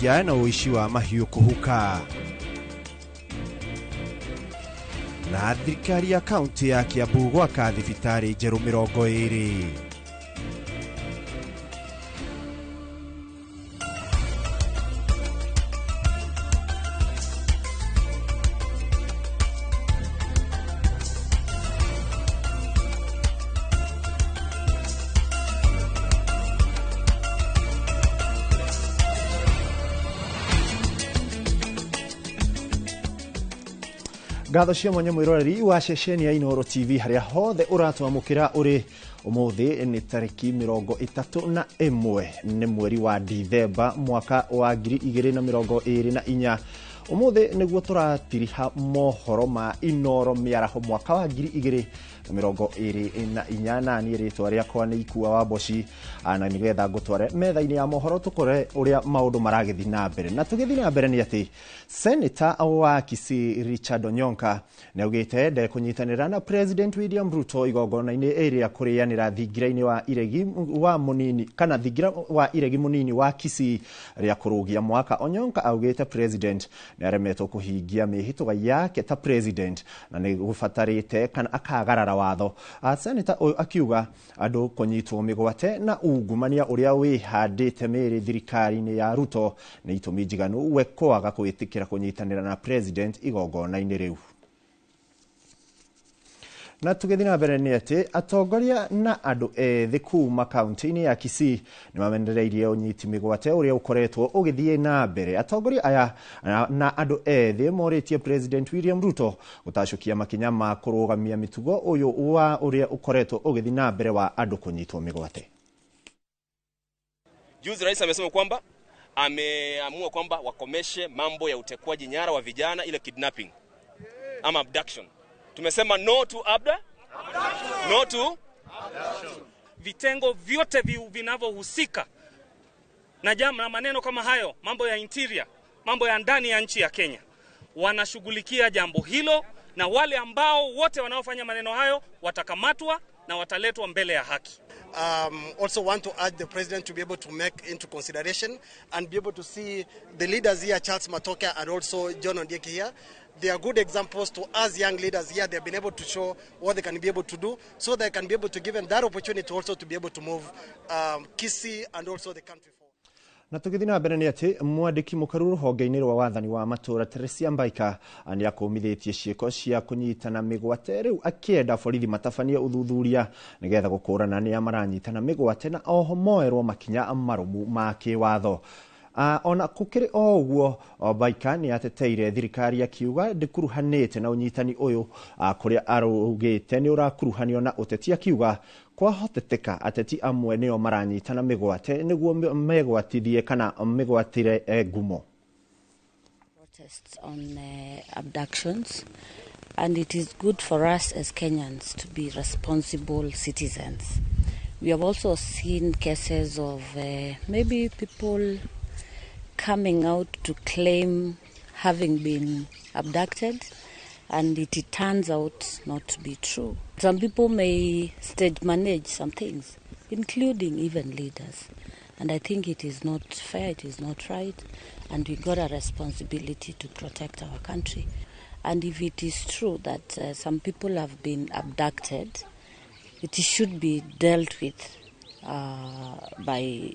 Na ũici wa mahiũ kũhuka. Na thirikari ya kaunti ya Kiambu gwaka thibitarĩ njerũ 20. Ngatho cia mwanya mwiroreri wa ceceni ya Inooro TV haria hothe uratwamukira uri umuthi ni tariki 31 ni mweri wa Dithemba mwaka wa 2024. Umuthi niguo turatiriha mohoro ma Inooro miaraho mwaka wa 2024 na niĩ rĩtwa rĩakwa nĩ Ikua wa Mboci, na nĩgetha ngũtware metha-inĩ ya mohoro tũkore ũrĩa maũndũ maragĩthiĩ na mbere. Na tũgĩthiĩ na mbere nĩ atĩ Senator wa Kisii Richard Onyonka nĩaugĩte ndekũnyitanĩra na President William Ruto igongona-inĩ rĩa kũrĩanĩra thingira-inĩ wa iregi wa mũnini kana thingira wa iregi mũnini wa Kisii rĩa kũrũgia mwaka. Onyonka augĩte President nĩaremetwo kũhingia mĩhĩtwa yake ta President na nĩ gũbatarĩte kana akagarara watho. Senator ũyũ akiuga andũ kũnyitwo mĩgwate na ungumania ũrĩa wĩhandĩte mĩrĩ thirikari-inĩ ya Ruto nĩ itũmi njiganu we kwaga kwĩtĩkĩra kũnyitanĩra na President igongona-inĩ rĩu. Na tũgĩthiĩ na mbere nĩ atĩ atongoria na andũ ethĩ kuma kaunti-inĩ ya Kisii nĩ mamenereirie ũnyiti mĩgwate ũrĩa ũkoretwo ũgĩthiĩ na mbere. Atongoria aya na andũ ethĩ morĩtie President William Ruto gũtacũkia makinya ma kũrũgamia mĩtugo ũyũ wa ũrĩa ũkoretwo ũgĩthiĩ na mbere wa andũ kũnyitwo mĩgwate. Juzi rais amesema kwamba ameamua kwamba wakomeshe mambo ya utekwaji nyara wa vijana, ile kidnapping ama abduction. Tumesema no to abduction. No to abduction. Vitengo vyote vinavyohusika na jambo na maneno kama hayo, mambo ya interior, mambo ya ndani ya nchi ya Kenya, wanashughulikia jambo hilo, na wale ambao wote wanaofanya maneno hayo watakamatwa na wataletwa mbele ya haki. Also want to urge the president to be able to make into consideration and be able to see the leaders here, Charles Matoke and also John Ondieki here. They are good examples to us young leaders here. They have been able to show what they can be able to do, so they can be able to give them that opportunity also to be able to move Kisii and also the country forward. Na tũgĩthiĩ na mbere nĩ atĩ mwandĩki mũkaru rũhonge-inĩ rwa wathani wa matũra Teresia Mbaika nĩ akũmithĩtie ciĩko cia kũnyitana mĩgwate rĩu akĩenda borithi matabanie ũthuthuria nĩgetha gũkũrana nĩa maranyitana mĩgwate na oho moerwo makinya marũmu ma kĩwatho. Ona kũkĩrĩ o ũguo, Mbaika nĩ ateteire thirikari akiuga ndĩkuruhanĩte na ũnyitani ũyũ, kũrĩa araugĩte nĩ ũrakuruhanio na ũteti, akiuga kwahoteteka ateti amwe nĩo maranyitana mĩgwate nĩguo megwatithie kana mĩgwatire ngumo. Protests on abductions, and it is good for us as Kenyans to be responsible citizens. We have also seen cases of maybe people coming out to claim having been abducted, and it turns out not to be true. Some people may stage manage some things, including even leaders. And I think it is not fair, it is not right, and we got a responsibility to protect our country. And if it is true that some people have been abducted, it should be dealt with by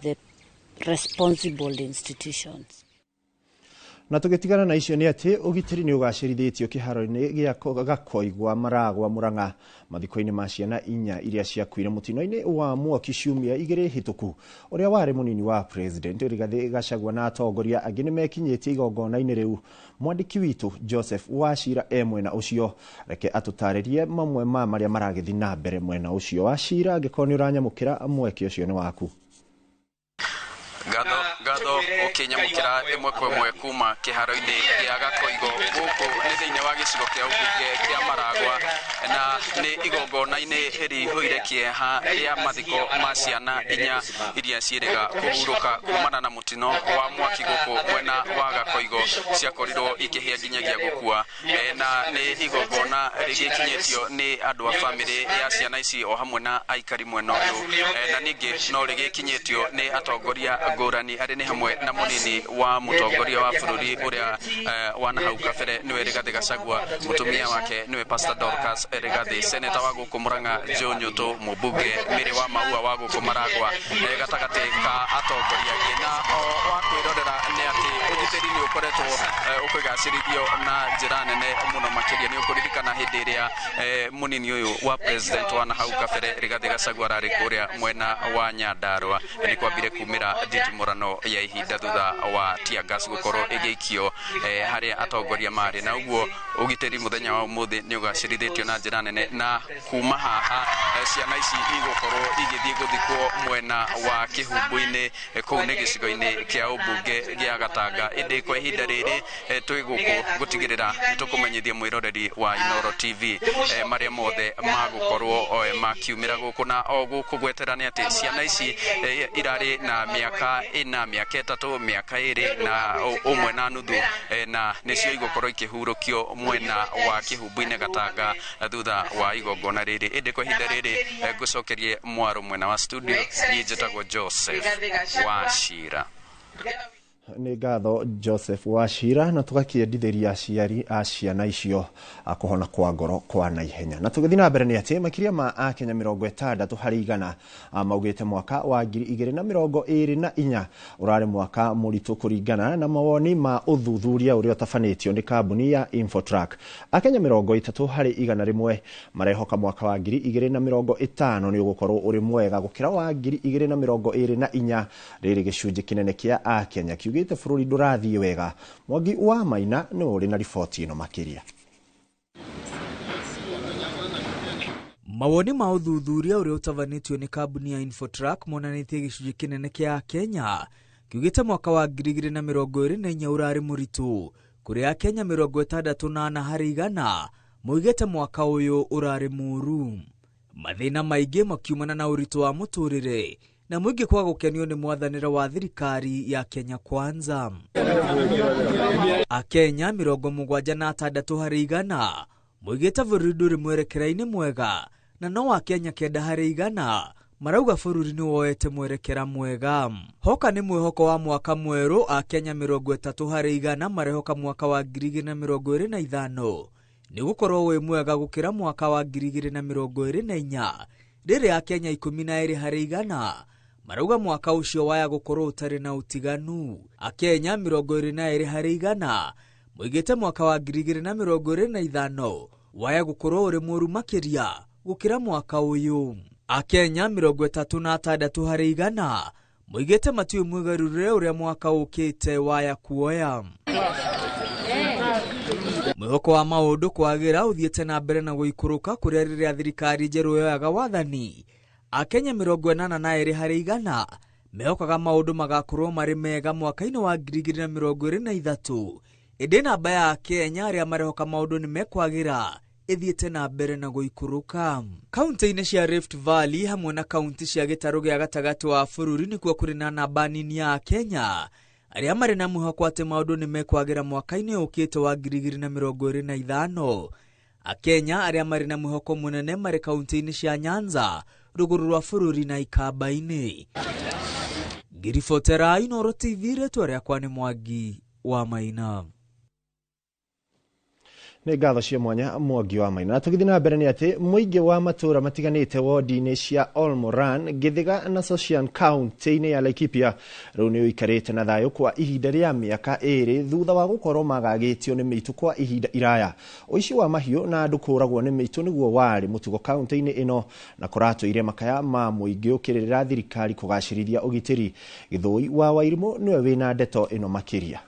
the responsible institutions. Na tũgĩtigana na icio nĩ atĩ ũgitĩri nĩ ũgacĩrithĩtio kĩharo-inĩ gĩa Gakoigwa Maragwa Murang'a mathiko-inĩ ma ciana inya iria ciakuire mũtino-inĩ wa mwaki ciumia igĩrĩ hĩtũku. Ũrĩa warĩ mũnini wa President Rigathĩ Gachagua na atongoria angĩ nĩ mekinyĩtie igongona-inĩ rĩu. Mwandĩki witũ Joseph Wachira e mwena ũcio, reke atũtarĩrie mamwe ma marĩa maragĩthiĩ na mbere mwena ũcio. Wachira, angĩkorwo nĩ ũranyamũkĩra, mweke ũcio nĩ waku. Ngatho ũkĩnyamũkĩra ĩmwe kwa ĩmwe kuma kĩharo-inĩ gĩa Gakoigo gũkũ nĩ thĩinĩ wa gĩcigo kĩa ũmbunge kĩa Maragwa, na nĩ igongona-inĩ rĩihũire kĩeha rĩa mathiko ma ciana inya iria ciĩrĩga kũhurũka kumana na mũtino wa mwaki gũkũ mwena wa Gakoigo, ciakorirwo ikĩhĩa nginyagia gũkua. Na nĩ igongona rĩgĩkinyĩtio nĩ andũ a bamĩrĩ ya ciana ici o hamwe na aikari mwena ũyũ, na ningĩ no rĩgĩkinyĩtio nĩ atongoria Ngũrani arĩ nĩ hamwe na mũnini wa mũtongoria wa bũrũri ũrĩa wa nahau kabere nĩwe Rigathĩ Gachagua, mũtumia wake nĩwe Pastor Dorcas Rigathĩ, seneta wa gũkũ Murang'a Joe Nyutu, mũmbunge Mary wa Maua wa gũkũ Maragwa, gatagatĩ ka atongoria angĩ. Na o wa kwĩrorera nĩ atĩ ũgitĩri nĩ ũkoretwo ũkĩgacĩrithio na njĩra nene mũno makĩria. Nĩ ũkũririkana hĩndĩ ĩrĩa mũnini ũyũ wa president wa nahau kabere Rigathĩ Gachagua ararĩ kũrĩa mwena wa Nyandarua, nĩ kwambire kumĩra nditimũrano ya ihinda thutha wa tear gas gũkorwo ĩgĩikio harĩa atongoria marĩ, na ũguo ũgitĩri mũthenya wa ũmũthĩ nĩ ũgacĩrithĩtio na njĩra nene. Na kuma haha ciana ici igũkorwo igĩthiĩ gũthikwo mwena wa Kĩhumbu-inĩ, kũu nĩ gĩcigo-inĩ kĩa ũmbunge gĩa Gatanga. Ĩndĩ kwa ihinda rĩrĩ twĩ gũkũ gũtigĩrĩra nĩ tũkũmenyithia mwĩroreri wa Inooro TV marĩa mothe magũkorwo makiumĩra gũkũ, na o gũkũ gwetera nĩ atĩ ciana ici irarĩ na mĩaka 4, mĩaka 3, mĩaka 2 na 1.5, na nĩcio igũkorwo ikĩhurũkio mwena wa Kĩhumbu-inĩ Gatanga thutha wa igongona rĩrĩ. Ĩndĩ kwa ihinda rĩrĩ ngũcokerie mwaro mwena wa studio. Niĩ njĩtagwo Joseph Wachira. Nĩ ngatho Joseph Wachira, na tũgakĩendithĩria aciari a ciana icio kũhona kwa ngoro kwa naihenya. Na tũgĩthiĩ na mbere nĩ atĩ makĩria ma akenya 60 harĩ igana maugĩte mwaka wa 2024 ũrarĩ mwaka mũritũ kũringana na mawoni ma ũthuthuria ũrĩa ũtabanĩtio nĩ kambuni ya Infotrack. Akenya 30 harĩ 100 marehoka mwaka wa 2050 nĩ ũgũkorwo ũrĩ mwega gũkĩra wa 2024. Rĩrĩ gĩcunjĩ kĩnene kĩa akenya kiugĩte bũrũri ndũrathiĩ wega. Mwangi wa Maina nĩ ũrĩ na riboti ĩno makĩria. Mawoni ma ũthuthuria ũrĩa ũtabanĩtio nĩ kambuni ya Infotrack monanĩtie gĩcunjĩ kĩnene kĩa Kenya kiugĩte mwaka wa 2024 ũrarĩ mũritũ, kũrĩa Akenya 64 harĩ igana moigĩte mwaka ũyũ ũrarĩ mũũru. Mathĩna maingĩ makiumana na ũritũ wa mũtũrĩre na mũingĩ kwaga gũkenio nĩ mwathanĩre wa thirikari ya Kenya Kwanza. Akenya 76 harĩ igana moigĩte bũrũri ndũrĩ mwerekera-inĩ mwega, na no Akenya 9 harĩ igana marauga bũrũri nĩ woete mwerekera mwega. Hoka nĩ mwĩhoko wa mwaka mwerũ. Akenya 30 harĩ igana marehoka mwaka wa 2025 nĩ gũkorwo wĩ mwega gũkĩra mwaka wa 2024, rĩrĩa Akenya 12 harĩ igana marauga mwaka ũcio waya gũkorwo ũtarĩ na ũtiganu. Akenya 22 harĩ igana moigĩte mwaka wa 2025 waya gũkorwo ũrĩ mũũru makĩria gũkĩra mwaka ũyũ. Akenya 36 harĩ igana moigĩte matiũĩ mwĩgarũrĩre ũrĩa mwaka ũkĩte waya kuoya. Mwĩhoko wa maũndũ kwagĩra ũthiĩte na mbere na gũikũrũka, kũrĩa rĩrĩa thirikari njerũ yoyaga wathani Akenya 82 harĩ igana mehokaga maũndũ magakorwo marĩ mega mwaka-inĩ wa 2023, ĩndĩ namba ya Akenya arĩa marehoka maũndũ nĩ mekwagĩra ĩthiĩte na mbere na gũikũrũka. Kaunti-inĩ cia Rift Valley hamwe na kaunti cia gĩtarũ gĩa gatagatĩ wa bũrũri nĩkuo kũrĩ na namba nini ya Akenya arĩa marĩ na mwĩhoko atĩ maũndũ nĩ mekwagĩra mwaka-inĩ ũkĩte wa 2025. Akenya arĩa marĩ na mwĩhoko mũnene marĩ kaunti-inĩ cia Nyanza, rũgũrũ rwa bũrũri na Ikamba-inĩ. Ngiribotera Inooro TV, rĩtwa rĩakwa nĩ Mwangi wa Maina. Nĩ ngatho cia mwanya Mwangi wa Maina. Na tũgĩthiĩ na mbere nĩ atĩ mũingĩ wa matũũra matiganĩte wodi-inĩ cia Olmoran, Gĩthĩga na Sosian kaunti-inĩ ya Laikipia rĩu nĩ ũikarĩte na thayũ kwa ihinda rĩa mĩaka 2 thutha wa gũkorwo magagĩtio nĩ mĩitũ kwa ihinda iraya. Ũici wa mahiũ na andũ kũũragwo nĩ mĩitũ nĩguo warĩ mũtugo kaunti-inĩ ĩno, na kũratũire makaya ma mũingĩ ũkĩrĩrĩra thirikari kũgacĩrithia ũgitĩri. Gĩthũi wa Wairimũ nĩwe wĩna ndeto ĩno makĩria.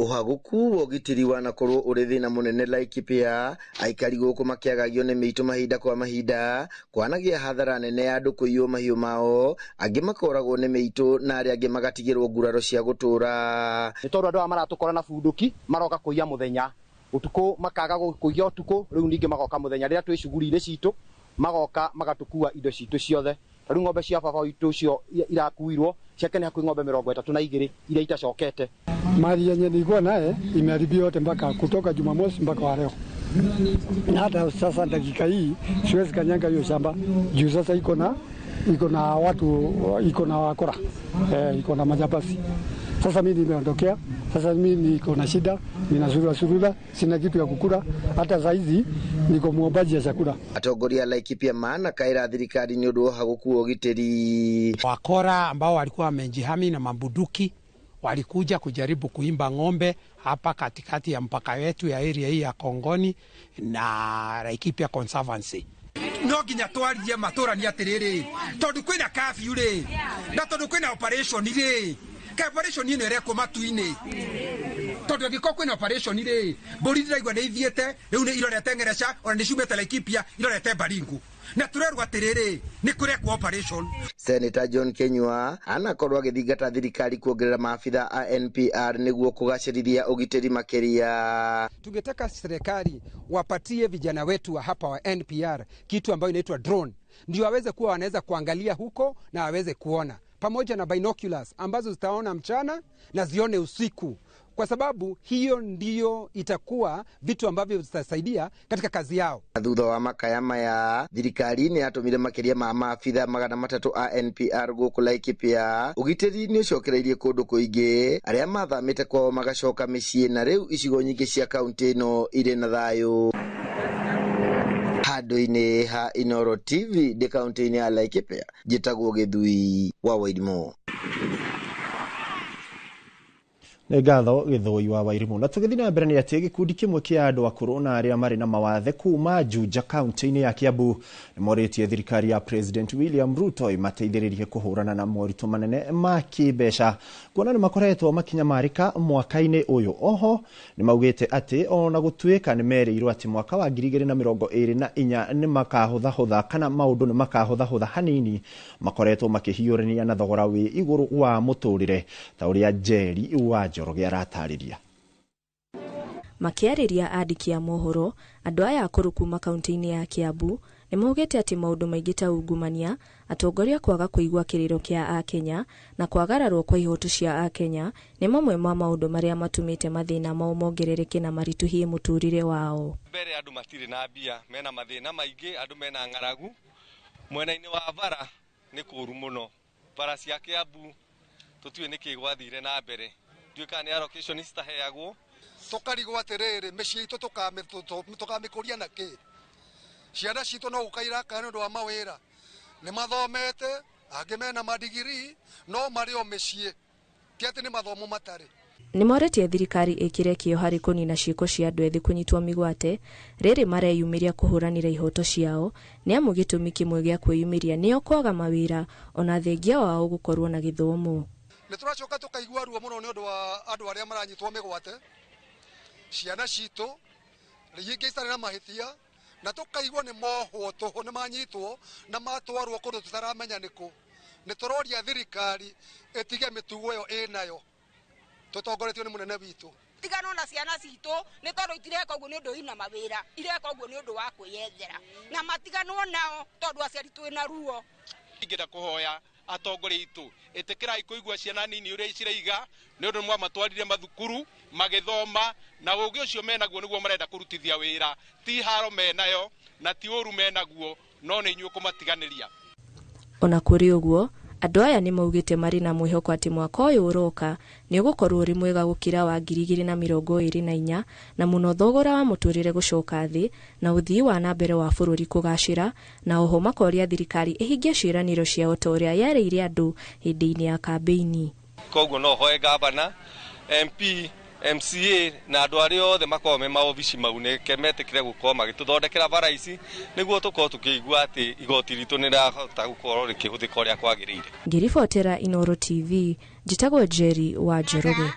Ũhagũku wa ũgitĩri wanakorwo ũrĩ thĩna mũnene Laikipia, aikari gũkũ makĩagagio nĩ mĩitũ mahinda kwa mahinda, kwanagĩa hathara nene ya andũ kũiywo mahiũ mao, angĩ makoragwo nĩ mĩitũ na arĩa angĩ magatigĩrwo nguraro cia gũtũra. Nĩ tondũ andũ aya maratũkora na bunduki maroka kũiya mũthenya, ũtukũ makaga kũiya ũtukũ, rĩu ningĩ magoka mũthenya rĩrĩa twĩ cuguri-inĩ citũ, magoka magatũkua indo citũ ciothe. Ta rĩu ng'ombe cia baba witũ cio irakuirwo ciake nĩ hakuhĩ ng'ombe 32 iria itacokete. Mali yenye nilikuwa naye imeharibiwa yote mpaka kutoka Jumamosi mpaka wa leo. Na hata sasa dakika hii siwezi kanyanga hiyo shamba juu sasa iko na iko na watu, iko na wakora, iko na majambazi. Sasa mimi nimeondokea, sasa mimi niko na shida, nina surura, sina kitu ya kukula, hata saizi niko muombaji ya chakula. Atongoria Laikipia manakaira thirikari ni undu wa gukua ugitiri. Wakora ambao walikuwa wamejihami na mabunduki walikuja kujaribu kuimba ng'ombe hapa katikati ya mpaka wetu ya area hii ya Kongoni na Laikipia Conservancy. No nginya twarie maturani atiriri tondu kwina curfew ri na tondu kwina operation ri ka operation ino irekwo matu-ini tondu angĩkorwo kwina operation ri mbũri ndĩraigua nĩ ithiĩte rĩu nĩ irorete Ngereca ona nĩ ciumĩte Laikipia irorete Baringo na turerwo atiriri nĩ kũrekwo operation. Senator John Kenyua anakorwo agĩthingata thirikari kuongerera maabitha a NPR nĩguo kũgacĩrithia ũgitĩri makĩria. Tungetaka serikali wapatie vijana wetu wa hapa wa NPR kitu ambayo inaitwa drone, ndio waweze kuwa wanaweza kuangalia huko na waweze kuona, pamoja na binoculars ambazo zitaona mchana na zione usiku, kwa sababu hiyo ndiyo itakuwa vitu ambavyo zitasaidia katika kazi yao. Thutha wa makaya maya thirikari nĩ yatũmire makĩria ma maabitha 300 a NPR gũkũ Laikipia. Ũgitĩri nĩ ũcokereirie kũndũ kũingĩ, arĩa mathamĩte kwao magacoka mĩciĩ, na rĩu icigo nyingĩ cia kaũntĩ ĩno irĩ na thayũ. Handũ-inĩ ha Inooro TV ndĩ kaũntĩ-inĩ ya Laikipia, njĩtagwo Gĩthui wa Wairimu. Nĩ ngatho Gĩthũi wa Wairimu. Na tũgĩthiĩ na mbere nĩ atĩ gĩkundi kĩmwe kĩa andũ akũrũ na arĩa marĩ na mawathe kuma Juja kaũntĩ-inĩ ya Kiambu nĩ morĩtie thirikari ya President William Ruto ĩmateithĩrĩrie kũhũrana na moritũ manene ma kĩmbeca, kuona nĩ makoretwo makinyamarĩka mwaka-inĩ ũyũ. Oho nĩ maugĩte atĩ ona gũtuĩka nĩ merĩirwo atĩ mwaka wa 2024 nĩ makahũthahũtha kana maũndũ nĩ makahũthahũtha hanini, makoretwo makĩhiũrania na thogora wĩ igũrũ wa mũtũrĩre ta ũrĩa Njeri wa Njoroge aratarĩria. Makĩarĩria andĩki a mohoro, andũ aya akũrũ kuma kaũntĩ-inĩ ya Kiambu nĩ maugĩte atĩ maũndũ maingĩ ta ungumania, atongoria kwaga kũigua kĩrĩro kĩa Akenya na kwagararwo kwa ihoto cia Akenya nĩ mamwe ma maũndũ marĩa matũmĩte mathĩna mao mongerereke na maritũhie mũtũrĩre wao. Mbere andũ matirĩ na mbia, mena mathĩna maingĩ, andũ mena ng'aragu. Mwena-inĩ wa bara nĩ kũũru mũno, bara cia Kiambu tũtiũĩ nĩkĩ gwathire na mbere, ndiũĩ kana nĩ allocation citaheagwo. Tũkarigwo atĩrĩrĩ, mĩciĩ itũ tũkamĩkũria na kĩ? Ciana citũ no gũkaira kana nĩ ũndũ wa mawĩra, nĩ mathomete, angĩ mena madigiri, no marĩ o mĩciĩ, ti atĩ nĩ mathomo matarĩ. Nĩ moretie thirikari ĩkĩre kĩo harĩ kũnina ciĩko cia andũ ethĩ kũnyitwo mĩgwate rĩrĩ mareyumĩria kũhũranĩra ihoto ciao, nĩ amu gĩtũmi kĩmwe gĩa kwĩyumĩria nĩo kwaga mawĩra ona thengia wao gũkorwo na gĩthomo. Nĩ tũracoka tũkaigua ruo mũno nĩ ũndũ wa andũ arĩa maranyitwo mĩgwate, ciana citũ ingĩ itarĩ na mahĩtia, na tũkaigua nĩ mohwo tũhũ, nĩ manyitwo na matwarwo kũndũ tũtaramenya nĩkũ. Nĩ tũroria thirikari ĩtige mĩtugo ĩyo ĩnayo, tũtongoretio nĩ mũnene witũ. Tiganwo na ciana citũ nĩ tondũ itireka ũguo nĩ ũndũ ina mawĩra, ireka ũguo nĩ ũndũ wa kwĩyethera, na matiganwo nao tondũ aciari twĩna ruo. Ingĩenda kũhoya atongoria aitũ, ĩtĩkĩrai kũigua ciana nini ũrĩa ciraiga, nĩ ũndũ mwamatwarire mathukuru magĩthoma, na ũgĩ ũcio menaguo nĩguo marenda kũrutithia wĩra, ti haro menayo na ti ũru menaguo, no nĩ inyuĩ kũmatiganĩria. Ona kũrĩ ũguo, andũ aya nĩ maugĩte marĩ na mwĩhoko atĩ mwaka ũyũ ũroka nĩ ũgũkorwo ũrĩ mwega gũkĩra wa 2024, na mũno thogora wa mũtũrĩre gũcoka thĩ na ũthii wa na mbere wa bũrũri kũgacĩra, na oho makoria thirikari ĩhingie ciĩranĩro ciao ta ũrĩa yarĩire andũ hĩndĩ-inĩ ya kambĩini. Koguo no hoe gavana, MP, MCA na andũ arĩa othe makoragwo me maobici mau nĩke metĩkĩre gũkorwo magĩtũthondekera bara ici nĩguo tũkorwo tũkĩigua atĩ igoti ritũ nĩ rĩrahota gũkorwo rĩkĩhũthĩka ũrĩa kwagĩrĩire. Ngĩribotera Inooro TV, njĩtagwo Njeri wa Njoroge.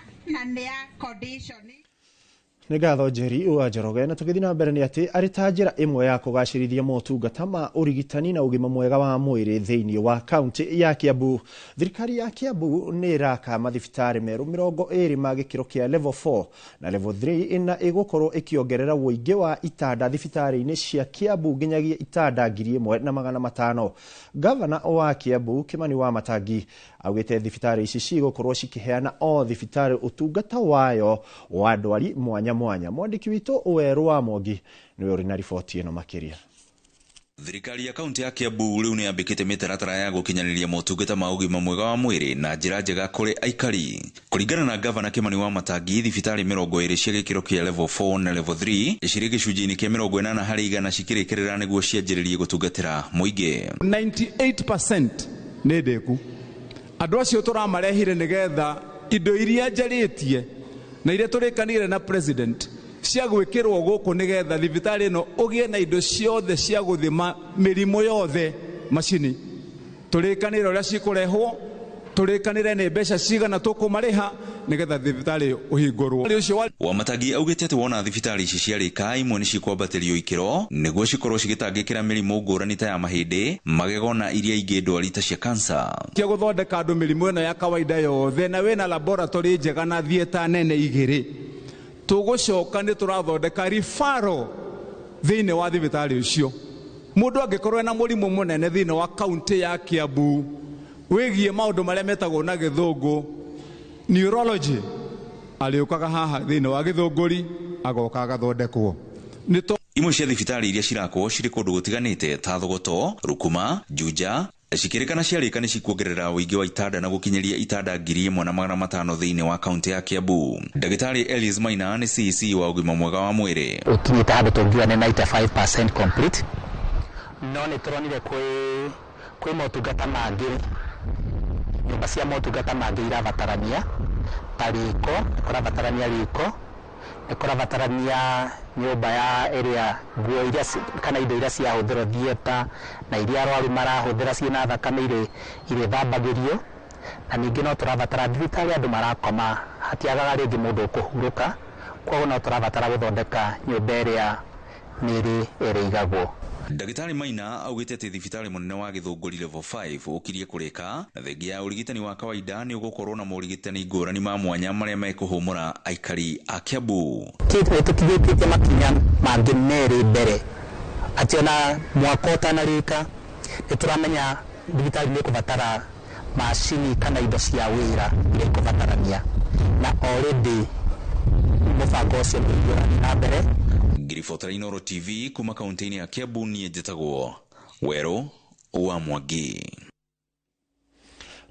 Nĩ ngatho Njeri wa Njoroge. Na tũgĩthiĩ na mbere nĩ atĩ arĩ ta njĩra ĩmwe ya kũgacĩrithia motungata ma ũrigitani na ũgima mwega wa mwĩrĩ thĩinĩ wa kaũntĩ ya Kiambu, thirikari ya Kiambu nĩ ĩraka mathibitarĩ merũ 20 ma gĩkĩro kĩa level 4 na level 3, na ĩgũkorwo ĩkĩongerera ũingĩ wa itanda thibitarĩ-inĩ cia Kiambu nginyagia itanda 1500. Gavana wa Kiambu Kimani wa Matangi augĩte thibitarĩ ici cigũkorwo cikĩheana o thibitarĩ ũtungata wayo wa ndwari mwanya mwanya. Mwandĩki witũ Werũ wa Mwangi nĩwe ũrĩ na riboti ĩno makĩria. Thirikari ya kaunti ya Kiambu rĩu nĩ yambĩkĩte mĩtaratara ya gũkinyanĩria motungata ma ũgima mwega wa mwĩrĩ na njĩra njega kũrĩ aikari. Kũringana na gavana Kimani wa Matangi, thibitarĩ 20 cia gĩkĩro kĩa level 4 na level 3 cirĩ gĩcunjĩ-inĩ kĩa 80% cikĩrĩkĩrĩra nĩguo cianjĩrĩrie gũtungatĩra mũingĩ. 98% nĩ ndĩku. Andũ acio tũramarehire nĩgetha indo iria njarĩtie na iria tũrĩkanĩire na president cia gwĩkĩrwo gũkũ nĩgetha thibitarĩ ĩno ũgĩe na indo ciothe cia gũthima mĩrimũ yothe macini. Tũrĩkanĩre ũrĩa cikũrehwo, tũrĩkanĩre nĩ mbeca cigana tũkũmarĩha nĩgetha thibitarĩ ũhingũrwo. Wamatangi augĩte atĩ wona thibitarĩ ici ciarĩka, imwe nĩ cikwambatĩrio ikĩro nĩguo cikorwo cigĩtangĩkĩra mĩrimũ ngũrani ta ya mahĩndĩ, magego na iria ingĩ ndwari ta cia kansa. Cia gũthondeka andũ mĩrimũ ĩno ya kawaida yothe, na wĩna laboratory njega na theatre nene igĩrĩ. Tũgũcoka nĩ tũrathondeka referral thĩinĩ wa thibitarĩ ũcio. Mũndũ angĩkorwo ena mũrimũ mũnene thĩinĩ wa kaunti ya Kiambu wĩgiĩ maũndũ marĩa metagwo na gĩthũngũ neurology, arĩũkaga haha thĩinĩ wa gĩthũngũri agoka agathondekwo. Imwe cia thibitarĩ iria cirakwo cirĩ kũndũ gũtiganĩte ta Thogoto, Rukuma, Juja, cikĩrĩkana ciarĩka nĩ cikuongerera ũingĩ wa itanda na gũkinyĩria itanda 1500 thĩinĩ wa kaunti ya Kiambu. Ndagĩtarĩ Elis Maina nĩ CEC wa ũgima mwega wa mwĩrĩ. Ũkinyĩte handũ tũngiuga nĩ 95% complete, no nĩ tũronire kwĩ motungata mangĩ, nyũmba cia motungata mangĩ irabatarania ta riko, nĩ kũrabatarania riko, nĩ kũrabatarania nyũmba ya ĩrĩa nguo iria kana indo iria ciahũthĩrwo theatre na iria arwaru marahũthĩra ciĩna thakame irĩthambagĩrio, na ningĩ no tũrabatara thibitarĩ andũ marakoma, hatiagaga rĩngĩ mũndũ ũkũhurũka, koguo no tũrabatara gũthondeka nyũmba ĩrĩa mĩĩrĩ ĩrĩigagwo. Ndagĩtarĩ Maina augĩte atĩ thibitarĩ mũnene wa Gĩthũngũri level 5 ũkirie kũrĩka na thengia ya ũrigitani wa kawaida nĩ ũgũkorwo na morigitani ngũrani ma mwanya marĩa mekũhũmũra aikari a Kiambu. Tũkinyĩtie makinya mangĩ merĩ mbere atĩ ona mwaka ũtanarĩka nĩ tũramenya thibitarĩ nĩ ĩkũbatara macini kana indo cia wĩra iria ikũbatarania, na already mũbango ũcio nĩ ũrathiĩ na mbere. Ngiribotera Inooro TV kuma kaunti-inĩ ya Kiambu, niĩ njĩtagwo Werũ wa Mwangi.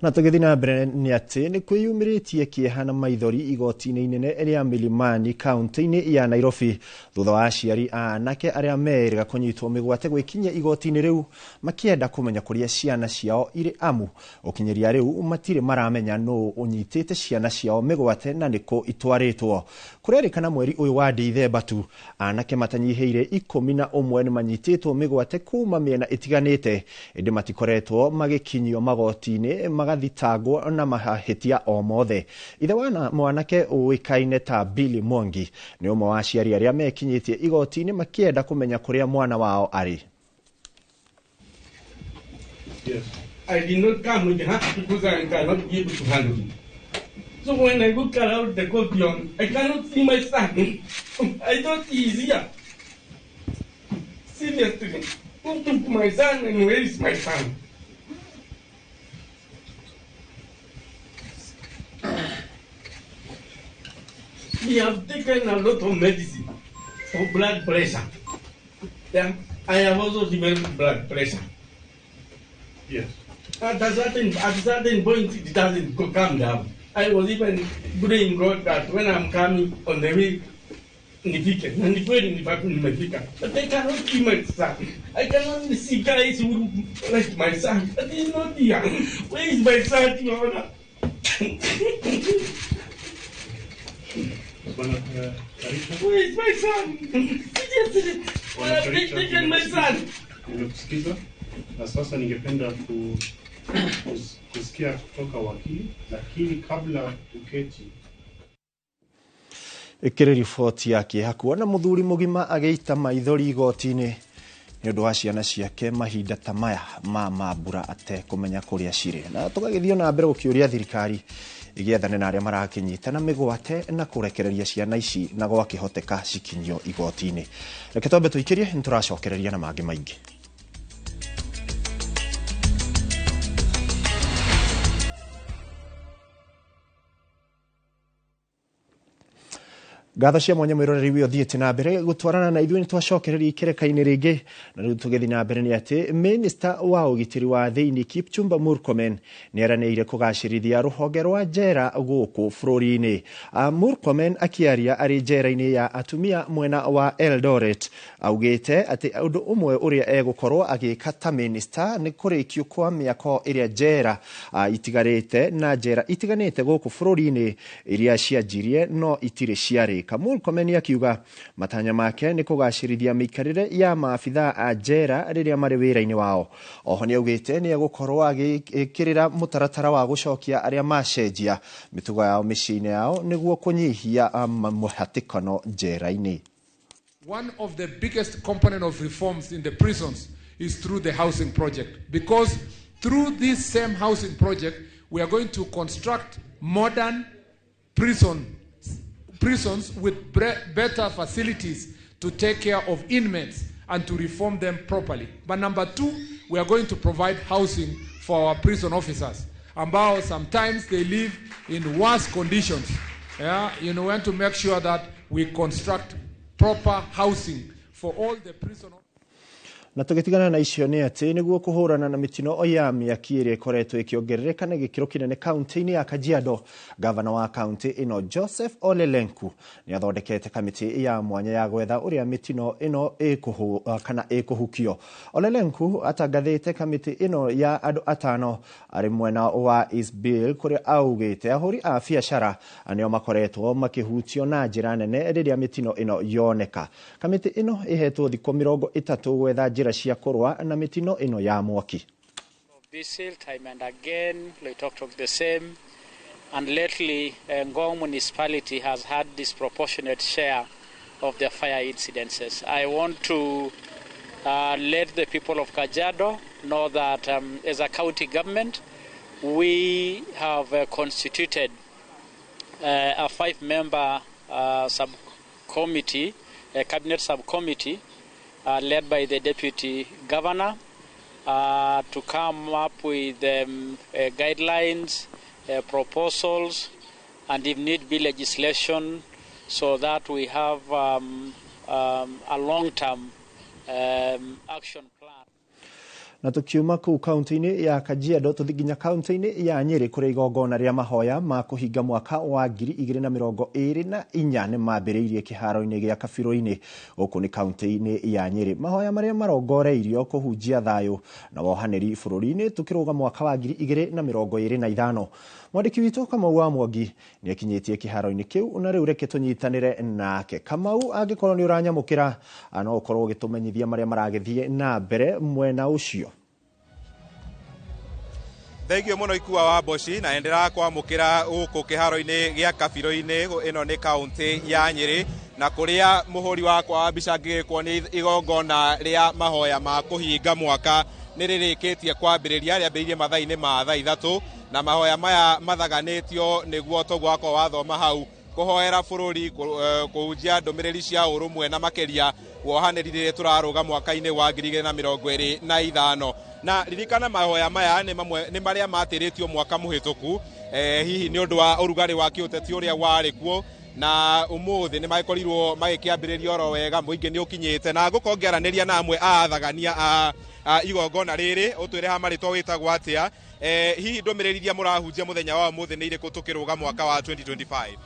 Na tũgĩthiĩ na mbere nĩ atĩ nĩ kwĩyumĩrĩtie kĩeha na maithori igoti-inĩ inene rĩa Milimani kaunti-inĩ ya Nairobi thutha wa aciari a anake arĩa merĩga kũnyitwo mĩgwate gwĩkinyia igoti-inĩ rĩu makĩenda kũmenya kũrĩa ciana ciao irĩ, amu ũkinyĩria rĩu matirĩ maramenya nũ ũnyitĩte ciana ciao mĩgwate na nĩkũ itwarĩtwo. Kũrerĩkana mweri ũyũ wa Dithemba tu anake matanyihĩire 11 nĩ manyitĩtwo mĩgwate kuma mĩena ĩtiganĩte, ĩndĩ matikoretwo magĩkinyio magoti-inĩ magathitangwo na mahĩtia o mothe. Ithe wa mwanake ũĩkaine ta Billy Mwangi nĩ ũmwe wa aciari arĩa mekinyĩtie igoti-inĩ makĩenda kũmenya kũrĩa mwana wao arĩ. Yes. I did not come with her because I cannot be able to handle it. So when I look around the courtyard, I cannot see my son. I thought he is here. Seriously, who took my son and where is my son? We have taken a lot of medicine for blood pressure. Yeah, I have also developed blood pressure. Yes. At a certain point, it doesn't come down. I was even praying God that when I'm coming on the way, nifike. Na ni kweli nimefika. But I cannot see my son. I cannot see guys who like my son. But he's not here. Where is my son, Your Honor? Where is my son? Where have they taken my son? Nimekusikiza na sasa ningependa kusikia kutoka wakili, lakini kabla uketi Ĩkĩrĩ riboti ya kĩeha kuona mũthuri mũgima agĩita maithori igoti-inĩ nĩ ũndũ wa ciana ciake mahinda ta maya ma mambura atekũmenya kũrĩa cirĩ. Na tũgagĩthiĩ na mbere gũkĩũria thirikari ĩgĩethane na arĩa marakĩnyita na mĩgwate na kũrekereria ciana ici na gwakĩhoteka cikinyio igoti-inĩ. Reke twambe tũikĩrie, nĩ tũracokereria na mangĩ maingĩ. Ngatho cia mwanya mwiroreri wi uthiĩte na mbere gũtwarana na ithuĩ nĩ twacokereria ikereka-inĩ rĩngĩ, na rĩu tũgĩthiĩ na mbere nĩ atĩ minista wa ũgitĩri wa thĩinĩ Kipchumba Murkomen nĩ eranĩire kũgacĩrithia rũhonge rwa njera gũkũ bũrũri-inĩ. Murkomen akĩaria arĩ njera-inĩ ya atumia mwena wa Eldoret augĩte atĩ ũndũ ũmwe ũrĩa egũkorwo agĩka ta minista nĩ kũrĩkio kwa mĩako ĩrĩa njera itigarĩte na njera itiganĩte gũkũ bũrũri-inĩ iria cianjirie no itirĩ ciarĩka. Murkomen akiuga matanya make nĩ kũgacĩrithia mĩikarĩre ya maabithaa a njera rĩrĩa marĩ wĩra-inĩ wao. Oho nĩ augĩte nĩ egũkorwo agĩkĩrĩra mũtaratara wa gũcokia arĩa macenjia mĩtugo yao mĩciĩ-inĩ yao nĩguo kũnyihia mũhatĩkano njera-inĩ. One of the biggest component of reforms in the prisons is through the housing project, because through this same housing project we are going to construct modern prisons with better facilities to take care of inmates and to reform them properly. But number two, we are going to provide housing for our prison officers, ambao sometimes they live in worse conditions. Yeah, you know, we want to make sure that we construct proper housing for all the prison officers. Na tũgĩtigana na icio nĩ atĩ nĩguo kũhũrana na mĩtino ya mĩaki ĩrĩa ĩkoretwo ĩkĩongerereka na gĩkĩro kĩnene kaunti-inĩ ya Kajiado, gavana wa kaunti ĩno Joseph Ole Lenku nĩ athondekete kamĩtĩ ya mwanya ya gwetha ũrĩa mĩtino ĩno kana ĩkũhukio. Ole Lenku atangathĩte kamĩtĩ ĩno ya andũ atano arĩ mwena wa Eastbill kũrĩa augĩte ahũri a biacara nĩo makoretwo makĩhutio na njĩra nene rĩrĩa mĩtino ĩno yoneka. Kamĩtĩ ĩno ĩhetwo thikũ 30 gwetha njĩra cia kũrũa na mĩtino ĩno ya mwaki. Diesel time and again, Loitoktok the same, and lately Ngong municipality has had disproportionate share of the fire incidences. I want to let the people of Kajiado know that as a county government we have constituted a 5-member subcommittee, a cabinet subcommittee led by the deputy governor to come up with guidelines, proposals, and if need be legislation, so that we have a long-term action plan. Na tukiuma kuu kaunti-inĩ ya Kajiado tũthiĩ nginya kaunti-inĩ ya Nyĩrĩ kũrĩa igongona rĩa mahoya ma kũhinga mwaka wa 2024 nĩ mambĩrĩirie kĩharo-inĩ gĩa Kabirũ-inĩ gũkũ nĩ kaunti-inĩ ya Nyĩrĩ. Mahoya marĩa marongoreirio kũhunjia thayũ na wohanĩri bũrũri-inĩ tũkĩrũga mwaka wa 2025. Mwandĩki witũ Kamau wa Mwangi nĩ akinyĩtie kĩharo-inĩ kĩu na rĩu reke tũnyitanĩre nake. Kamau, angĩkorwo nĩ ũranyamũkĩra no ũkorwo ũgĩtũmenyithia marĩa maragĩthiĩ na mbere mwena ũcio. Thengio muno Ikua wa Mboci na enderea kwamũkĩra gũkũ kĩharo-inĩ gĩa Kabirũ-inĩ. Ĩno nĩ kaunti ya Nyĩrĩ na kũrĩa mũhũri wakwa wa mbica ngĩgĩkwo nĩ igongona rĩa mahoya ma kũhinga mwaka nĩ rĩrĩkĩtie kwambĩrĩria, rĩambĩrĩirie mathaa-inĩ ma thaa 3 na mahoya maya mathaganĩtio nĩguo toguo wakwa wathoma hau kũhoera bũrũri, kũhunjia ndũmĩrĩri cia ũrũmwe na makĩria wohanĩri rĩrĩa tũrarũga mwaka-inĩ wa 2025. Na ririkana mahoya maya nĩ marĩa matĩrĩtio mwaka mũhĩtũku, hihi nĩ ũndũ wa ũrugarĩ wa kĩũteti ũrĩa warĩ kuo, na ũmũthĩ nĩ magĩkorirwo magĩkĩambĩrĩria oro wega, mũingĩ nĩ ũkinyĩte na ngũkorwo ngĩaranĩria na amwe a athagania a igongona rĩrĩ. Ũtwĩre ha marĩtwa wĩtagwo atĩa, hihi ndũmĩrĩri iria mũrahunjia mũthenya wa ũmũthĩ nĩ irĩkũ tũkĩrũga mwaka wa 2025?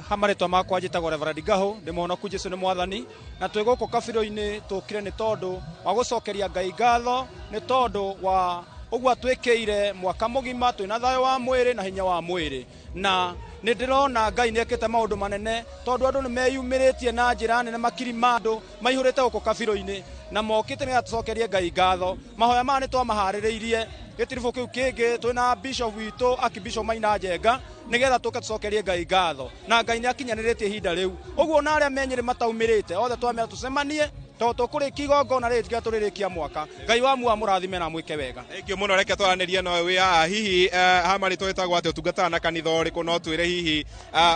Ha marĩtwa makwa njĩtagwo Reverend Gahu, ndĩ mũhonoku Jesũ nĩ mwathani, na twĩ gũkũ Kabirũ-inĩ tũkire nĩ tondũ wa gũcokeria Ngai ngatho nĩ tondũ wa ũguo atwĩkĩire mwaka mũgima twĩna thayũ wa mwĩrĩ na hinya wa mwĩrĩ, na nĩ ndĩrona Ngai nĩ ekĩte maũndũ manene tondũ andũ nĩ meyumĩrĩtie na njĩra nene, makiri ma andũ maihũrĩte gũkũ Kabirũ-inĩ na mokĩte nĩgetha tũcokerie Ngai ngatho. Mahoya maya nĩ twamaharĩrĩirie gĩtiribũ kĩu kĩngĩ twĩna bishop witũ Archbishop Maina Njenga nĩgetha tũke tũcokerie Ngai ngatho, na Ngai nĩ akinyanĩrĩtie ihinda rĩu. Ũguo na arĩa me Nyĩrĩ mataumĩrĩte othe twamera tũcemanie tondũ tũkũrĩkia igongona rĩrĩ tiga tũrĩrĩkia mwaka. Ngai wa muoyo amũrathime na amwĩke wega. Thank you mũno. Reke twaranĩrie nawe wĩ haha. Hihi ha marĩtwa wĩtagwo atĩa, ũtungataga na kanitha ũrĩkũ? No twĩre hihi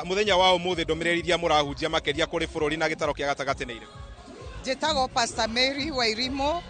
mũthenya wa ũmũthĩ ndũmĩrĩri iria mũrahunjia makĩria kũrĩ bũrũri na gĩtaro kĩa gatagatĩ nĩ irĩkũ? Njĩtagwo Pastor Mary Wairimu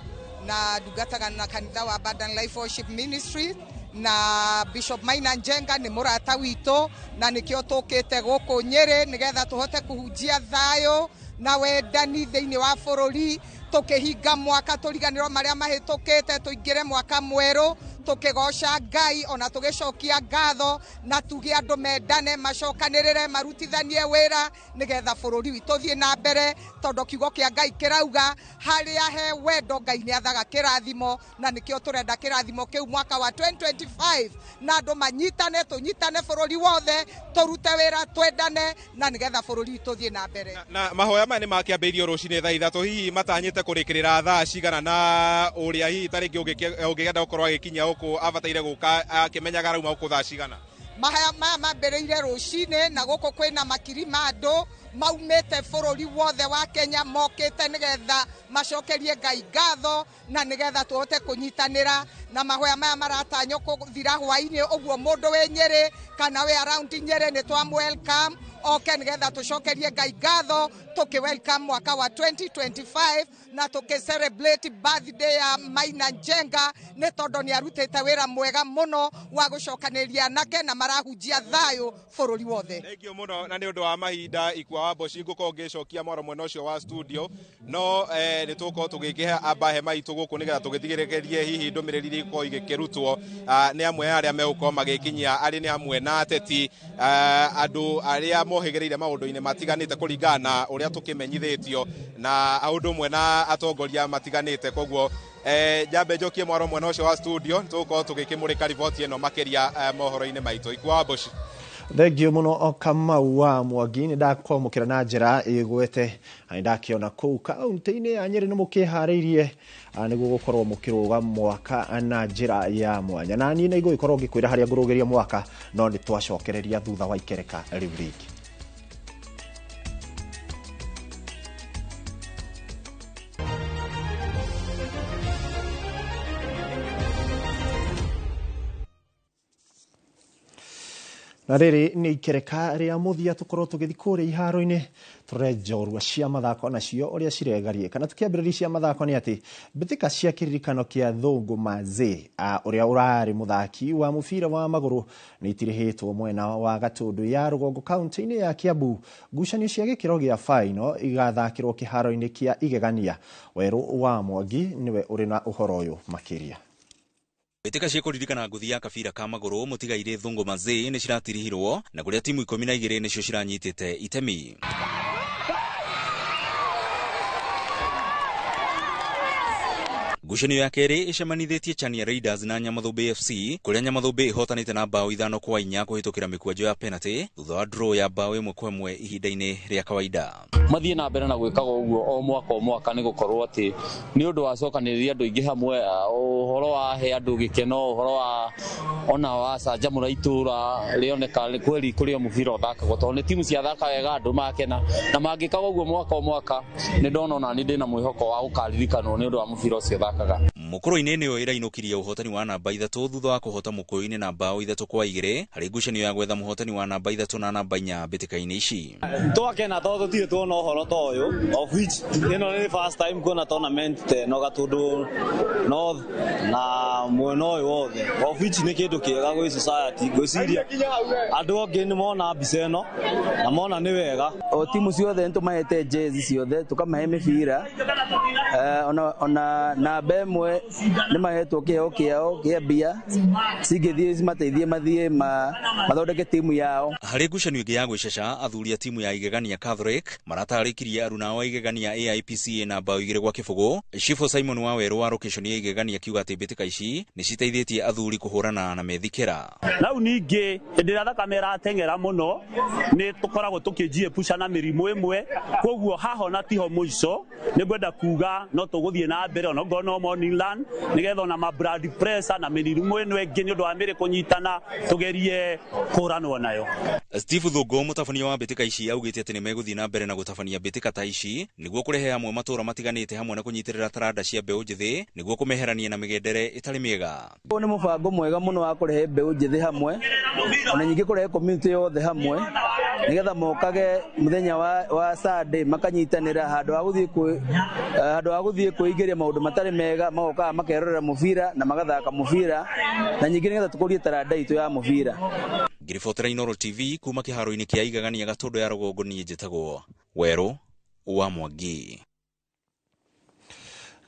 na ndungataga na kanitha wa Abundant Life Worship Ministry, Na Bishop Maina Njenga nĩ mũrata witũ, na nĩkĩo tũkĩte gũkũ Nyĩrĩ nĩgetha tũhote kũhunjia thayũ na wendani thĩinĩ wa bũrũri, tũkĩhinga mwaka tũriganĩrwo marĩa mahĩtũkĩte, tũingĩre mwaka mwerũ tũkĩgoca Ngai ona tũgĩcokia ngatho, na tuge andũ mendane, macokanĩrĩre, marutithanie wĩra nĩgetha bũrũri witũ ũthiĩ na mbere, tondũ kiugo kĩa Ngai kĩrauga harĩa he wendo Ngai nĩ athaga kĩrathimo, na nĩkĩo tũrenda kĩrathimo kĩu mwaka wa 2025, na andũ manyitane, tũnyitane bũrũri wothe, tũrute wĩra, twendane, na nĩgetha bũrũri witũ ũthiĩ na mbere. Na mahoya maya nĩ makĩambĩrĩirio rũcinĩ thaa 3, hihi matanyĩte kũrĩkĩrĩra thaa cigana, na ũrĩa hihi ta rĩngĩ ũngĩenda gũkorwo agĩkinyia gũkũ abataire gũka akĩmenyaga arauma gũkũ thaa cigana? Maya mambĩrĩire rũcinĩ, na gũkũ kwĩna makiri ma andũ maumĩte bũrũri wothe wa Kenya mokĩte nĩgetha macokerie Ngai ngatho na nĩgetha tũhote kũnyitanĩra. Na mahoya maya maratanywo kũthira hwaĩ-inĩ, ũguo mũndũ wĩ Nyĩrĩ kana wĩ around Nyĩrĩ nĩ twa welcome oke nĩgetha tũcokerie Ngai ngatho, tũkĩ welcome mwaka wa 2025 na tũkĩ celebrate birthday ya Maina Njenga, nĩ tondũ nĩ arutĩte wĩra mwega mũno wa gũcokanĩria anake na marahunjia thayũ bũrũri wothe. Thank you mũno, na nĩ ũndũ wa mahinda Ikua wa Mboci ngũkorwo ngĩcokia mwaro mwena ũcio wa studio, no nĩ tũgũkorwo tũgĩkĩhe amba hema itũ gũkũ nĩgetha tũgĩtigĩrĩrie hihi ndũmĩrĩri iria ikorwo igĩkĩrutwo nĩ amwe arĩa megũkorwo magĩkinyia arĩ nĩ amwe na ateti, andũ arĩa mohĩgĩrĩire maũndũ-inĩ matiganĩte kũringana na ũrĩa tũkĩmenyithĩtio, na ũndũ ũmwe na atongoria matiganĩte. Koguo njambe njokie mwaro mwena ũcio wa studio, tũgũkorwo tũgĩkĩmũrĩka riboti ĩno makĩria mohoro-inĩ maitũ. Ikua wa Mboci. Thank you mũno Kamau wa Mwangi, nĩ ndakwamũkĩra na njĩra ĩgwete, na nĩ ndakĩona kũu kaunti-inĩ ya Nyĩrĩ nĩ mũkĩharĩirie nĩguo gũkorwo mũkĩrũga mwaka na njĩra ya mwanya, na niĩ nĩ ngũgĩkorwo ngĩkwĩra harĩa ngũrũgĩria mwaka, no nĩ twacokereria thutha wa ikereka rĩu rĩngĩ. Na rĩrĩ nĩ ikereka rĩa mũthia tũkorwo tũgĩthiĩ kũrĩa iharo-inĩ tũrore njorua cia mathako nacio ũrĩa ciregarie. Kana tũkĩambĩrĩria cia mathako nĩ atĩ mbĩtĩka cia kĩririkano kĩa Thũngũ Mazĩ ũrĩa ũrarĩ mũthaki wa mũbira wa magũrũ nĩ itirihĩtwo mwena wa Gatũndũ ya rũgongo kaunti-inĩ ya Kiambu. Ngucanio cia gĩkĩro gĩa faino igathakĩrwo kĩharo-inĩ kĩa Igegania. Werũ wa Mwangi nĩwe ũrĩ na ũhoro ũyũ makĩria. Mbĩtĩka cia kũririkana ngũthi ya kabira ka magũrũ mũtigairĩ Thũngũ Mazĩ nĩ ciratirihirwo, na kũrĩa timu 12 nĩcio ciranyitĩte itemi. Ngucanio ya kerĩ ĩcemanithĩtie Chania Raiders na Nyamathũmbĩ FC, kũrĩa Nyamathũmbĩ ĩhotanĩte na bao 5-4 kũhĩtũkĩra mĩkwanjo ya penalty thutha wa draw ya bao 1-1 ihinda-inĩ rĩa kawaida. Mathiĩ na mbere na gwĩkaga ũguo o mwaka o mwaka, nĩ gũkorwo atĩ nĩ ũndũ wacokanĩrĩria andũ aingĩ hamwe, ũhoro wa he andũ gĩkeno, ũhoro wa ona wa canjamũra itũra rĩoneka kweri kũrĩa mũbira ũthakagwo, tondũ nĩ timu ciathaka wega andũ makena, na mangĩkaga ũguo mwaka o mwaka nĩ ndona ona niĩ ndĩna mwĩhoko wa gũkaririkanwo nĩ ũndũ wa mũbira ũcio ũthakaga. Mũkũrũ-inĩ nĩyo ĩrainũkirie ũhotani wa namba 3 thutha wa kũhota Mũkũyũ-inĩ na bao 3-2 harĩ ngucanio ya gwetha mũhotani wa namba 3 na namba 4 mbĩtĩka-inĩ ici. Twakena tondũ tũtirĩ tuona ũhoro ta ũyũ, of which ĩno nĩ first time kuona tournament ta ĩno Gatũndũ North na mwena ũyũ wothe, of which nĩ kĩndũ kĩega gwĩ society. Ngwĩciria andũ angĩ nĩ mona mbica ĩno na mona nĩ wega. O timu ciothe nĩ tũmahete jezi ciothe, tũkamahe mĩbira, ona namba ĩmwe nĩ mahetwo kĩheo kĩao kĩa mbia cingĩthiĩ cimateithie mathiĩ mathondeke timu yao. Harĩ ngucanio ĩngĩ ya gwĩceca, athuri a timu ya Igegania Catholic maratarĩkirie aruna a Igegania AIPCA na bao 2-0. Chifu Simon Wawerũ wa location ya Igegania akiuga atĩ mbĩtĩka ici nĩ citeithĩtie athuri kũhũrana na methikĩra. Rau ningĩ hĩndĩ ĩrĩa thakame ĩrateng'era mũno nĩ tũkoragwo tũkĩnjiepusha na mĩrimũ ĩmwe, koguo haha ona tiho mũico. Nĩ ngwenda kuga no tũgũthiĩ na mbere ona ngorwo no morning run nĩgetha ona ma blood pressure na mĩrimũ ĩno ĩngĩ nĩ ũndũ wa mĩrĩ kũnyitana tũgerie kũranwo nayo. Steve Thũngũ mũtabania wa mbĩtĩka ici augĩte atĩ nĩmegũthiĩ na mbere na gũtabania mbĩtĩka ta ici nĩguo kũrehe hamwe matũũra matiganĩte hamwe na kũnyitĩrĩra taranda cia mbeũ njĩthĩ nĩguo kũmeherania na mĩgendere ĩtarĩ mĩega. Ũyũ nĩ mũbango mwega mũno wa kũrehe mbeũ njĩthĩ hamwe, ona ningĩ kũrehe community yothe hamwe, Nigetha mokage muthenya wa Sunday makanyitanira handu ha guthie kuingiria maundu matari mega, magokaga makerorera mubira na magathaka mubira, na nyingi nigetha tukurie taranda itu ya mubira. Ngiribotera Inooro TV kuma kiharo-ini kia Igagania Gatundu ya Rũgongo, niĩ njĩtagwo Werũ wa Mwangi.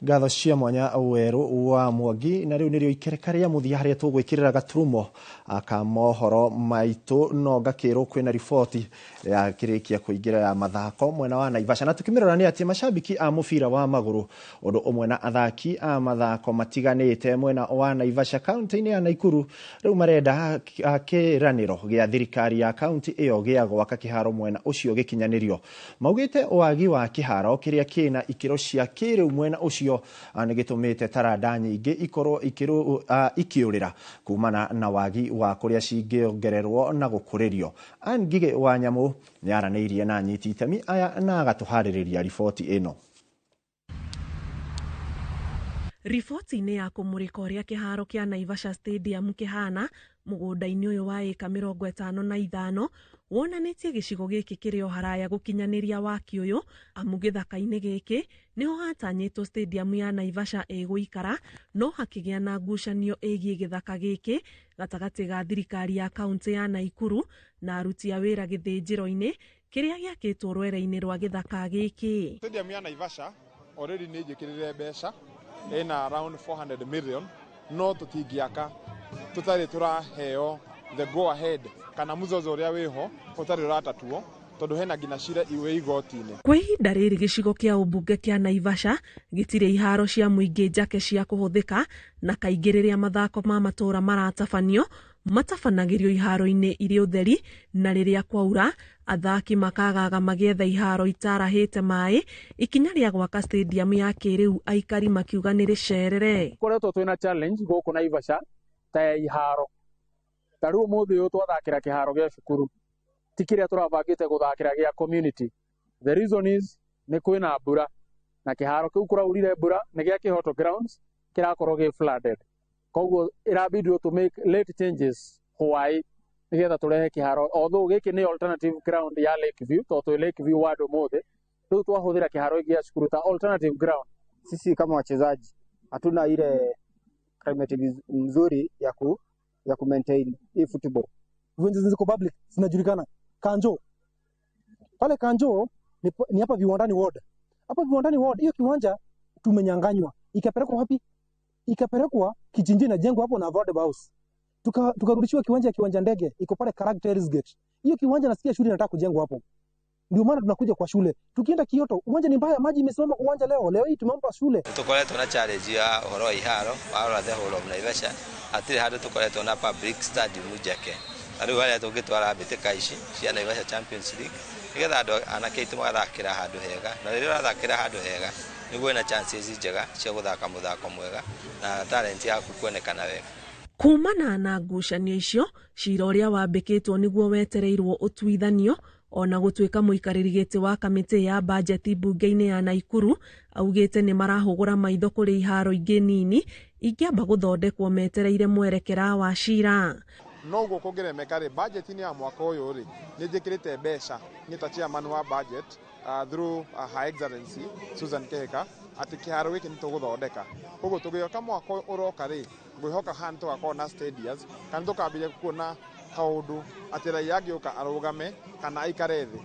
Ngatho cia mwanya Werũ wa Mwangi. Na rĩu nĩrĩo ikereka rĩa mũthia harĩa tũgwĩkĩrĩra gaturumo ka mohoro maitũ, no ngakĩrwo kwĩna riboti ya kĩrĩkia kũingĩra ya mathako mwena wa Naivasha, na tukĩmĩrora nĩ atĩ macambiki a mũbira wa magũrũ ũndũ ũmwe na athaki a mathako matiganĩte mwena wa Naivasha kaunti-inĩ ya Nakuru rĩu marenda kĩranĩro gĩa thirikari ya kaunti ĩyo gĩa gwaka kĩharo mwena ũcio gĩkinyanĩrio. Maugĩte wagi wa kĩharo kĩrĩa kĩna ikĩro cia kĩrĩu mwena ũcio nĩ gĩtũmĩte taranda nyingĩ ikorwo ikĩũrĩra kumana na wagi wa kũrĩa cingĩongererwo na gũkũrĩrio. Ann Ngigĩ wa Nyamũ nĩaranĩirie na anyiti itemi aya na agatũharĩrĩria riboti ĩno. Riboti-inĩ ya kũmũrĩka ũrĩa kĩharo kĩa Naivasha Stadium kĩhana mũgũnda-inĩ ũyũ wa ĩka 55 wonanĩtie gĩcigo gĩkĩ kĩrĩ o haraya gũkinyanĩria waki ũyũ, amu gĩthaka-inĩ gĩkĩ nĩho hatanyĩtwo stadium ya Naivasha ĩgũikara, no hakĩgĩa na ngucanio ĩgiĩ gĩthaka gĩkĩ gatagatĩ ga thirikari ya kaunti ya Nakuru na aruti a wĩra gĩthĩnjĩro-inĩ kĩrĩa gĩakĩtwo rwere-inĩ rwa gĩthaka gĩkĩ. Stadium ya Naivasha already nĩ njĩkĩrĩre mbeca ina around 400 million, no tũtingĩaka tũtarĩ tũraheo the go ahead kana muzozo ũrĩa wĩho ũtarĩ ũratatuo, tondũ hena nginya cira iwe igoti-inĩ. Kwa ihinda rĩrĩ gĩcigo kĩa ũmbunge kĩa Naivasha gĩtirĩ iharo cia mũingĩ njake cia kũhũthĩka, na kaingĩ rĩrĩa mathako ma matũũra maratabanio matabanagĩrio iharo-inĩ irĩ ũtheri, na rĩrĩa kwaura athaki makagaga magĩetha iharo itarahĩte maĩ. Ikinya rĩa gwaka stadium ya kĩrĩu aikari makiuga nĩ rĩcerere. Koretwo twĩna challenge gũkũ Naivasha ta ya iharo, ta rĩu ũmũthĩ ũyũ twathakĩra kĩharo gĩa cukuru ti kĩrĩa tũrabangĩte gũthakĩra gĩa community. The reason is nĩ kwĩna mbura na kĩharo kĩu kũraurire mbura nĩ gĩa Kĩhoto grounds kĩrakorwo gĩ flooded, koguo ĩrabindwo to make late changes hwaĩ nĩgetha tũrehe kĩharo, although gĩkĩ nĩ alternative ground ya Lakeview tondũ twĩ Lakeview ward ũmũthĩ, rĩu twahũthĩra kĩharo gĩa cukuru ta alternative ground. Sisi kama wachezaji hatuna ile climate mzuri ya ku maintain hii football. Viwanja ziko public zinajulikana. Kanjo pale Kanjo ni hapa Viwandani ward. Hapa Viwandani ward hiyo kiwanja tumenyanganywa. Ikapelekwa wapi? Ikapelekwa Kijinji na jengo hapo na Affordable House. Tukarudishiwa kiwanja ndege iko pale Characters Gate. Hiyo kiwanja nasikia shule inataka kujengwa hapo. Ndio maana tunakuja kwa shule. Tukienda Kioto, uwanja ni mbaya, maji imesimama kwa uwanja leo. Leo hii tumeomba shule. Tukoretwo na challenge ya ũhoro wa iharo, warora the whole of Naivasha, hatirĩ handũ tũkoretwo na public stadium njake. Na rĩu harĩa tũngĩtwara mbĩtĩka ici cia Naivasha Champions League, nĩgetha andũ anake aitũ magathakĩra handũ hega, na rĩrĩa ũrathakĩra handũ hega, nĩguo wĩna chances njega cia gũthaka mũthako mwega na talent yaku kuonekana wega. Kumana na ngucanio icio, cira ũrĩa wambĩkĩtwo nĩguo wetereirwo ũtuithanio, ona gũtuĩka mũikarĩri gĩtĩ wa kamĩtĩ ya bajeti mbunge-inĩ ya Nakuru augĩte nĩ marahũgũra maitho kũrĩ iharo ingĩ nini ingĩamba gũthondekwo metereire mwerekera wa cira. No ũguo kũngĩremeka rĩ, budget-inĩ ya mwaka ũyũ rĩ, nĩ njĩkĩrĩte mbeca niĩ ta chairman wa budget through Her Excellency Susan Kihika atĩ kĩharo gĩkĩ nĩ tũgũthondeka. Koguo tũgĩoka mwaka ũroka rĩ, ngwĩhoka haha nĩ tũgakorwo na stadiums kana tũkambĩrĩria kuona kaũndũ atĩ raia angĩũka arũgame kana aikare thĩ.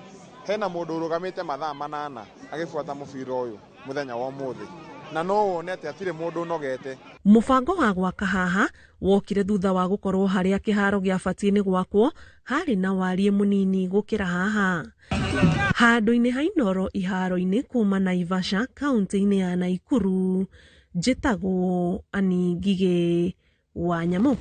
Hena mũndũ ũrũgamĩte mathaa 8 agĩbuata mũbira ũyũ mũthenya wa ũmũthĩ, na no wone atĩ hatirĩ mũndũ ũnogete. Mũbango wa gwaka haha wokire thutha wa gũkorwo harĩa kĩharo gĩabatiĩ nĩ gwakwo harĩ na wariĩ mũnini gũkĩra haha. Handũ-inĩ ha Inooro iharo-inĩ kuma Naivasha kaunti-inĩ ya Nakuru, njĩtagwo Ann Ngigĩ wa Nyamũ.